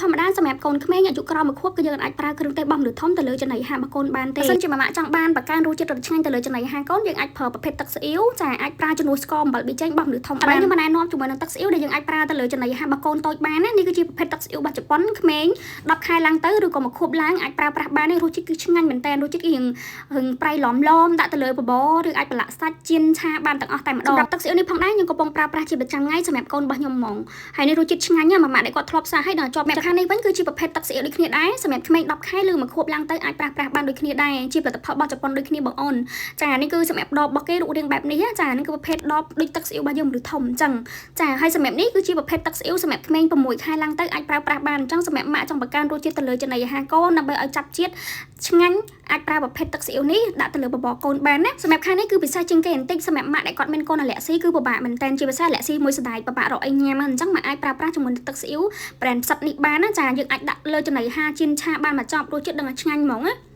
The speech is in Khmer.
ធម្មតាសម្រាប់កូនក្មេងអាយុក្រោម1ខួបគឺយើងអាចប្រើគ្រឿងទេសរបស់មនុស្សធំទៅលើចំណីអាហាររបស់កូនបានទេបើសិនជាម៉ាក់ចង់បានបង្កើនរសជាតិរសឆ្ងាញ់ទៅលើចំណីអាហារកូនយើងអាចប្រើប្រភេទទឹកស៊ីអ៊ីវចាអាចប្រើជំនួសស្ករអំបិលប៊ីចេងរបស់មនុស្សធំបានឥឡូវខ្ញុំមកណែនាំជាមួយនឹងទឹកស៊ីអ៊ីវដែលយើងអាចប្រើទៅលើចំណីអាហាររបស់កូនតូចបានណានេះគឺជាប្រភេទទឹកស៊ីអ៊ីវរបស់ជប៉ុនក្មេង10ខែឡើងទៅឬក៏1ខួបឡើងអាចប្រើប្រាស់បាននេះរសជាតិគឺឆ្ងាញ់មែនតើរសជាតិគឺរៀងរឹងប្រៃឡំឡំដាក់ទៅលើបបរឬអាចប្រឡាក់សាច់ចៀនឆាបានទាំងអស់តែម្ដងសម្រាប់ទឹកស៊ីអ៊ីវនេះផងដែរខ្ញុំកំពុងប្រើប្រាស់ជាប្រចាំថ្ងៃសម្រាប់កូនរបស់ខ្ញុំហ្មងហើយនេះរសជាតិឆ្ងាញ់ណាស់ម៉ាក់ដែលគាត់ធ្លាប់សាឲ្យដល់ជាប់អ្នកខាងនេះវិញគឺជាប្រភេទទឹកស៊ីអ៊ីវដូចគ្នាដែរសម្រាប់ក្មេង10ខែឬ1ខួបឡើងទៅអាចប្រើប្រាស់បានដូចគ្នាដែរជាផលិតផលរបស់ជប៉ុនដូចគ្នាបងអូនចានេះគឺសម្រាប់ដបរបស់គេរូបរាងបែបនេះចានេះគឺប្រភេទដបដូចទឹកស៊ីអ៊ីវរបស់យើងមនុស្សធំអញ្ចឹងចាហើយសម្រាប់នេះគឺជាប្រភេទទឹកស៊ីអ៊ីវសម្រាប់ក្មេង6ខែឡើងទៅអាចប្រើប្រាស់បានអញ្ចឹងសម្រាប់ម៉ាក់ចង់បង្កើនរសជាតិទៅលើចំណីអាហារកូនដើម្បីឲ្យចាប់ជាតិឆ្ងាញ់អាចប្រើប្រភេទទឹកស៊ីអ៊ីវនេះដាក់ទៅលើបបរកូនបានណាសម្រាប់ខាងនេះគឺពិសេសជាងគេបន្តិចសម្រាប់ម៉ាក់ដែលគាត់មានកូនអាឡែស៊ីគឺពិបាកមែនតើជាពិសេសអាឡែស៊ីមួយសណ្ដែកពិបាករកអីញ៉ាំអញ្ចឹងម៉ាក់អាចប្រើប្រាស់ជាមួយទឹកស៊ីអ៊ីវ brand ផ្សិតនេះបានណាចាយើងអាចដាក់លើចំណីអាហារចៀនឆាបានមកចប់រសជាតិដឹងតែឆ្ងាញ់ហ្មងណា។